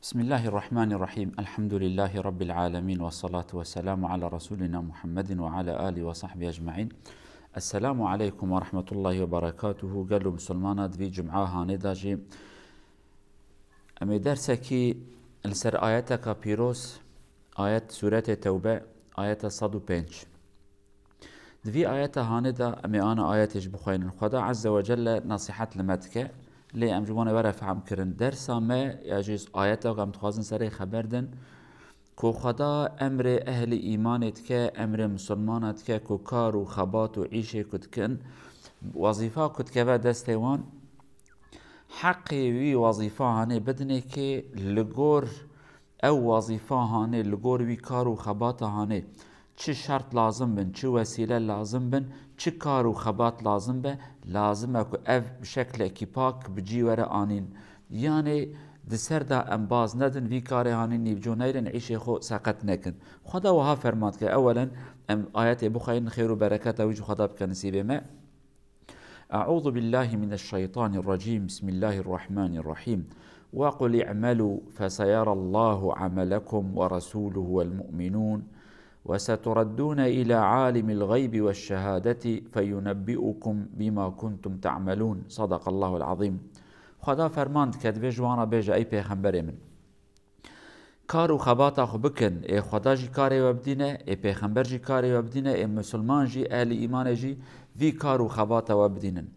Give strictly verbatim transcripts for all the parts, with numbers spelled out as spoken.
Bismillahirrahmanirrahim. Elhamdülillahi Rabbil alemin ve salatu ve selamu ala Resulina Muhammedin ve ala alihi ve sahbihi ecmain. Esselamu aleykum ve rahmetullahi ve berekatuhu. Gelo Musulmana, di vî cuma hanê de jî em ê dersekî li ser ayeteka pîroz, ayet Sûretê Tewbe, ayeta sed û pênc. Di vî ayeta hanê de em ê ana ayetê jî bixweynin. Xweda Azze ve Celle nasihet li me dike, lê em ji wan ê were fehm kirin. Dersa me ya jî ayeta ku em dixwazin serê xeber din, ku Xweda emrê ehlî îmanê dike, emrê misilmana dike ku kar û xebat û îşê ku dikin, wezîfa ku dikeve destê wan, heqê wî wezîfa hanê bidinê kê li gor ew wezîfa hanê, li gor wî kar û xebata hanê çi şert lazim bin, çi wesîle lazim bin, çi kar û xebat lazim be, lazim e ku ev bi şeklekî pak bi cî were anîn. Yanê di ser de em baz nedin, vî karê hanê nîvco neyrin, îşê xwe seqet nekin. Xweda wiha ferman dike, ewelen em ayetê bixweynin, xêr û bereketa wî ji Xweda bike nisîbê me. أعوذ بالله من الشيطان الرجيم. بسم الله الرحمن الرحيم. وقل اعملوا فسيرى الله عملكم ورسوله والمؤمنون وستردون إلى عالم الغيب والشهادة فينبئكم بما كنتم تعملون. صدق الله العظيم. Xweda ferman dike, divê ji wan re bêje, ey pêxemberê min, kar û xebata xwe bikin, ê Xweda jî karê we bidîne, ê pêxember jî karê we bidîne, ê misilman jî, ehlî îmanê jî vî kar û xebata we bidînin.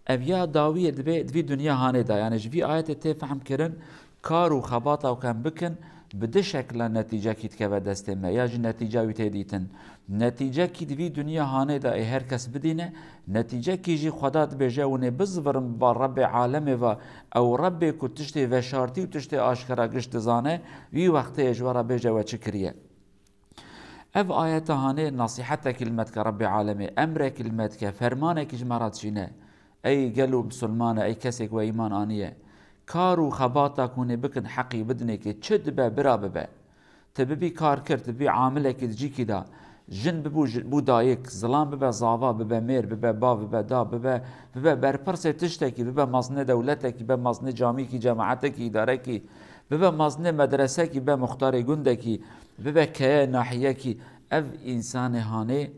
Ev ya dawiyê dibe di vî dinya hanê de, yanî ji vî ayetê tê fehm kirin, kar û xebata ku em bikin, bi du şekla netîcekî dikeve destê me, ya jî netîca wî tê dîtin. Netîcekî di vî dinya hanê de ê her kes bidîne, netîcekî jî Xweda dibêje, hûn ê bizivirin ba Rebbê alemê ve, ew Rebbê ku tiştê veşartî û tiştê aşkera giş dizane, wî wextê ji we re bêje we çi kiriye. Ev ayeta hanê nasîhetekî li me dike Rebbê alemê, emrekî li me dike, fermanekî ji me re dişîne. Ey gelo misilmane, ey kesê ku we îman aniye, kar û xebata ku hûn ê bikin heqî bidinê kê, çi dibe bira bibe. Tu bibî karkir, tu bibî amilekî di cîkî de, jin bibû ji, bû dayik, zilam bibe zava, bibe mêr, bibe bav, bibe da, bibe, bibe berpirsê tiştekî, bibe mezinê dewletekî, bibe mezinê camîkî, cemaetekî, îdarekî, bibe mezinê medresekî, bibe muxtarê gundekî, bibe keye nahiyekî. Ev însanê hanê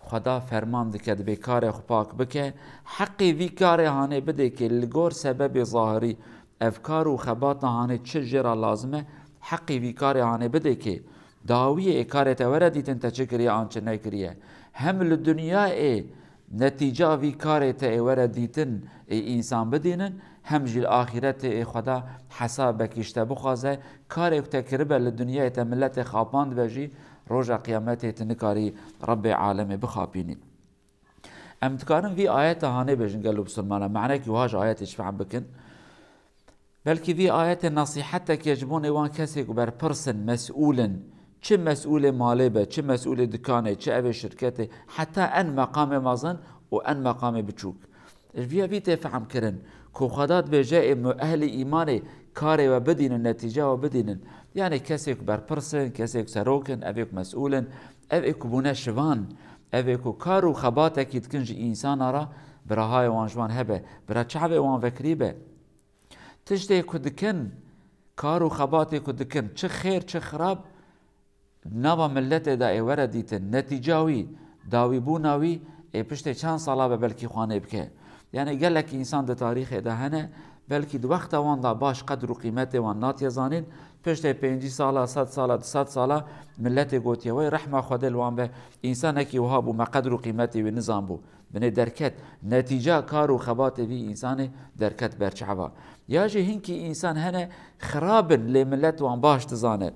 Xweda ferman dike, dibê karê xwe pak bike. Heqê vî karê hanê bidê kê, li gor sebebê zahirî ev kar û xebata hanê çi jê re lazim e, heqê vî karê hanê bidê kê. Dawiyê ê karê te were dîtin te çi kiriye an çi nekiriye. Hem li dinya ê netîca vî karê te ê were dîtin, ê însan bidînin, hem jî li axîretê ê Xweda hesabekî ji te bixwaze, karê ku te kiribe li dinyayê te miletê xapand be jî, roja qiyametê tu nikarî Rebbê alemê bixapînî. Em dikarin vî ayeta hanê bêjin gelo bisilmana, manekî wiha ji ayetê ji fehm bikin. Belkî vî ayetê nasîhetekê ji bo nê wan kesê ku berpirs in, mesûl in, çi mesûlê malê be, çi mesûlê dikanê, çi evê şirketê, heta en meqamê mezin û en meqamê biçûk. Ji vîya vî tê fehm kirin ku Xweda dibêje ê mu-, ehlî îmanê karê we bidînin, netîca we bidînin. Yanî kesê ku berpirs in, kesê ku serok in, evê ku mesûl in, ev ê ku bûne şivan, ev ê ku kar û xebatekî dikin ji însana re, bira hayê wan ji wan hebe, bira çavê wan vekirî be. Tiştê ku dikin, kar û xebatê ku dikin, çi xêr, çi xirab, di nava miletê de ê were dîtin. Netîca wî, dawîbûna wî ê piştê çend sala be belkî xwanê bike. Yanî gelek însan di tarîxê de hene, belkî di wexta wan de baş qedr û qîmetê wan natiye zanîn. Piştê pêncî sala, sed sala, du sed sala miletê gotiye, wey rehma Xwedê li wan be, însanekî wiha bû, me qedr û qîmetê wî nizanbû. Binê derket, netîca kar û xebatê vî însanê derket berçava. Ya jî hinkî însan hene xirab in, lê milet wan baş dizane.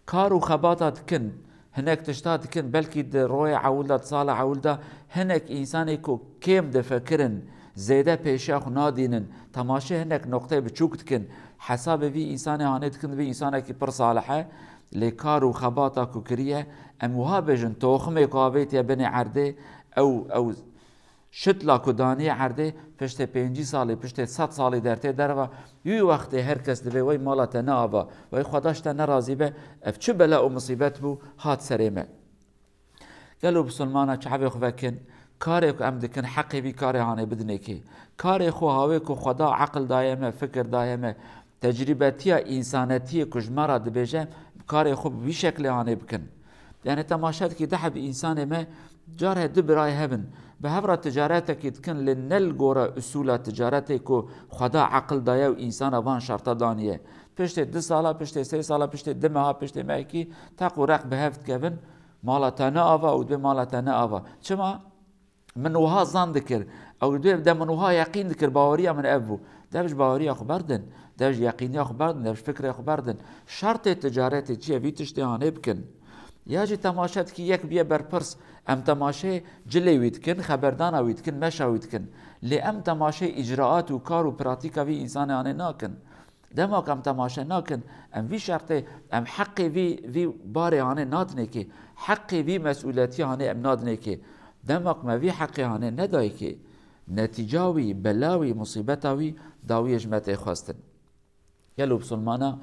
Kar û xebata dikin, hinek tişta dikin, belkî di royê ewil de, di sala ewil de hinek însanê ku kêm difikirin, zêde pêşiya xwe nadînin, temaşê hinek noqteyê biçûk dikin, hesabê vî însanê hanê dikin, vî însanekî pir salih e, lê kar û xebata ku kiriye, em wiha bêjin, toximê ku avêtiye binê erdê, ew, ew şitla ku daniye erdê, piştê pêncî salî, piştê sed salî dertê derva, wî wextê her kes divê wey mala te neava, wey Xweda ji te nerazî be, ev çi bela û misîbet bû, hat serê me. Gelo bisilmana çavê xwe vekin, karê ku em dikin, heqê vî karê hanê bidinê kê. Karê xwe hawê ku Xweda eqil daye me, fikir daye me, tecrîbetiya însanetiyê ku ji me re dibêje, karê xwe bi vî şeklê hanê bikin. Yani temaşe dikî du hebî însanê me, car he du birayê hebin, bi hev re ticaretekî dikin, lê ne li gora usûla ticaretê ku Xweda eqil daye û însana van şerta daniye. Piştê du sala, piştê sê sala, piştê du meha, piştê mehekî teq û req bi hev dikevin, mala te ne ava û dibê mala te ne ava. Çima? Min wiha zan dikir. Ew dibê de min wiha yeqîn dikir, baweriya min ev bû. Dev ji baweriya xwe berdin. Dev ji yeqîniya xwe berdin. Dev ji fikrê xwe berdin. Şertê ticaretê çi ye? Vî tiştê hanê bikin. Ya jî temaşe dikî yek biye berpirs. Em temaşeyê cilê wî dikin, xeberdana wî dikin, meşa wî dikin. Lê em temaşeyê îcraat û kar û pratîka vî însanê hanê nakin. Dema ku em temaşe nakin, em vî şertê, em heqê vî, vî barê hanê nadinê kê, heqê vî mesûletî hanê em nadinê kê. Dema ku me vî heqê hanê nedayê kê, netîca wî, bela wî, musîbeta wî dawiyê ji me tê xwestin. Gelo bisilmana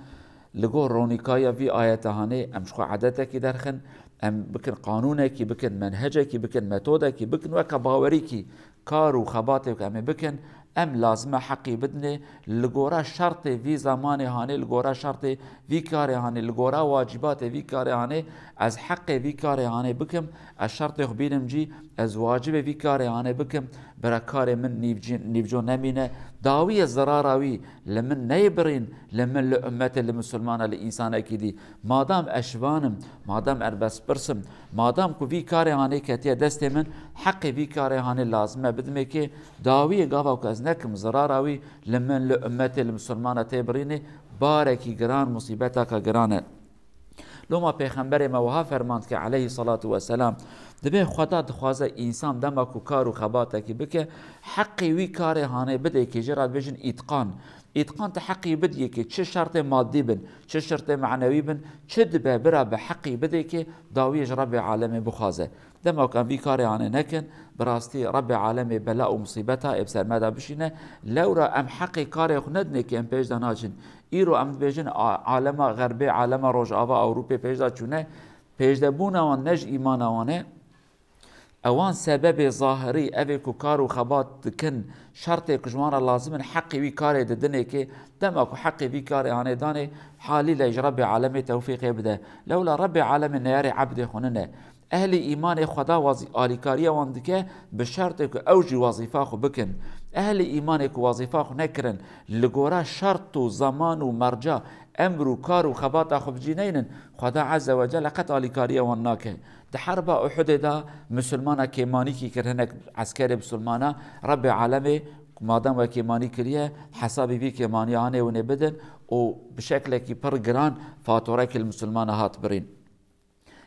li gor ronîkaya vî ayete hanê em ji xwe edetekî derxin, em bikin qanûnekî, bikin menhecekî, bikin metodekî, bikin weke bawerîkî, kar û xebatê ku em ê bikin, em lazim e heqî bidinê, li gora şertê vî zemanê hanê, li gora şertê vî karê hanê, li gora wacîbatê vî karê hanê, ez heqê vî karê hanê bikim, ez şertê xwe bînim cî, ez wacibê vî karê hanê bikim, bira karê min nîvcî-, nîvco nemîne, dawiyê zirara wî li min neyê birîn, li min, li ummetê, li misilmana, li însanekî dî. Madam ez şivan im, madam erbestpirs im, madam ku vî karê hanê ketiye destê min, heqê vî karê hanê lazim e bidimê kê, dawiyê gava ku ez nekim zirara wî li min, li ummetê, li misilmana tê birînê, barekî giran, musîbetaka giran e. Loma Pêxemberê me wiha ferman dike, aleyhî salatu weselam, dibê Xweda dixwaze însan dema ku kar û xebatekî bike, heqê wî karê hanê bidê kê, jê re dibêjin îtqan. Îtqan te heqî bidiyê kê, çi şertê madî bin, çi şertê manewî bin, çi dibe bira bi heqî bidê kê, dawiyê ji Rebbê alemê bixwaze. Dema ku em vî karê hanê nekin, bi rastî Rebbê alemê bela û musîbeta ê bi ser me de bişîne. Lewra em heqê karê xwe nedinê kê, em pêş de naçin. Îro em dibêjin a-, alema xerbê, alema rojava, Ewropê pêş de çûne. Pêşdebûna wan ne ji îmana wan e. Ewan sebebê zahirî, evê ku kar û xebat dikin, şertê ku ji wan re lazim in, heqê wî karê didinê kê, dema ku heqê vî karê hanê danê, halîle ji Rebbê alemê tewfîqê bide. Lewla Rebbê alemê neyarê ebdê xwe nine. Ehlî îmanê Xweda wazî-, alîkariya wan dike, bi şertê ku ew jî wazîfa xwe bikin. Ehlî îmanê ku wazîfa xwe nekirin, li gora şert û zeman û merca, emr û kar û xebata xwe bi cî neynin, Xweda Azze ve Celle qet alîkariya wan nake. Di herba Uhudê de misilmana kêmanîkî kir hinek eskerê misilmana, Rebbê alemê madem we kêmanî kiriye, hesabî vî kêmaniya hanê winê bidin û bi şeklekî pir giran fatorekî li misilmana hat birîn.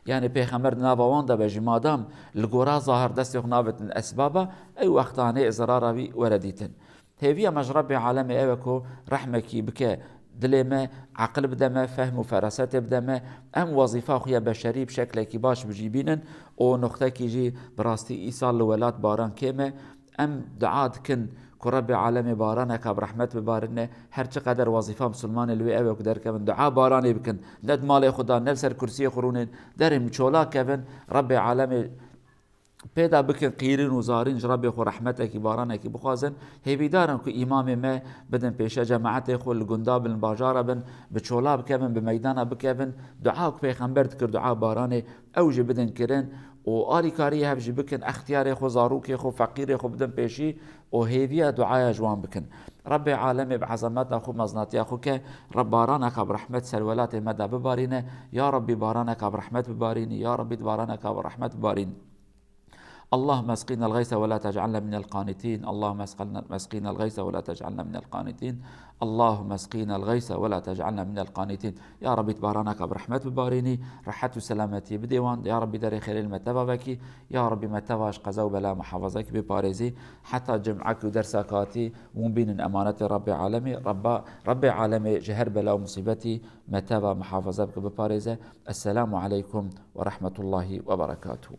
Yani Pêxember di nava wan de be jî, madam li gora zahir destê xwe nabitin esbaba, ew wexta hanê zirara wî were dîtin. Hêviya me ji Rebbê alemê ew e ku rehmekî bike dilê me, eqil bide me, fehm û ferasetê bide me, em wezîfa xwe ya beşerî bi şeklekî baş bi cî bînin û nuqtekî jî bi rastî îsal li welat baran kêm e. Em dua dikin ku Rebbê alemê baraneka bi rehmet bibarîne, her çi qeder wezîfa misilmanê li wê ew e ku derkevin dua baranê bikin, ne di malê xwe de, ne li ser kursiyê xwe rûnên, derên bi çola kevin, Rebbê alemê pêda bikin qîrîn û zarîn ji Rebbê xwe rehmetekî, baranekî bixwazin. Hêvîdar in ku îmamê me bidin pêşe cemaetê xwe, li gunda bin, li bajara bin, bi çola bikevin, bi meydana bikevin. Dua ku Pêxember dikir, dua baranê, ew jî bidin kirin û alîkariyê hev jî bikin, extiyarê xwe, zarokê xwe, feqîrê xwe bidin pêşî û hêviya duaya ji wan bikin. Rebbê alemê bi ezemeta xwe, meznatiya xwe ke, Reb baraneka bi rehmet ser welatê me de bibarîne. Ya Rebbî, baraneka bi rehmet bibarînî. Ya Rebbî, baraneka bi rehmet bibarîn. اللهم اسقنا الغيث ولا تجعلنا من القانطين. اللهم اسقنا، اسقنا الغيث ولا تجعلنا من القانطين. اللهم اسقنا الغيث ولا تجعلنا من القانطين. Ya Rebbî, tu baraneka bi rehmet bibarînî, rehet û selametiyê bidê wan. Ya Rebbî, derê xêrê li me teva vekî. Ya Rebbî, me teva ji qeza û bela muhafaza kî, biparêzî. Heta cim'ek û dersa katî, hûn bînin emanetê Rebbê alemê. Rebba, Rebbê alemê ji her bela û musîbetî me teva muhafaza bike, biparêze. Esselamu aleykum ve rahmetullahi ve berekatuhu.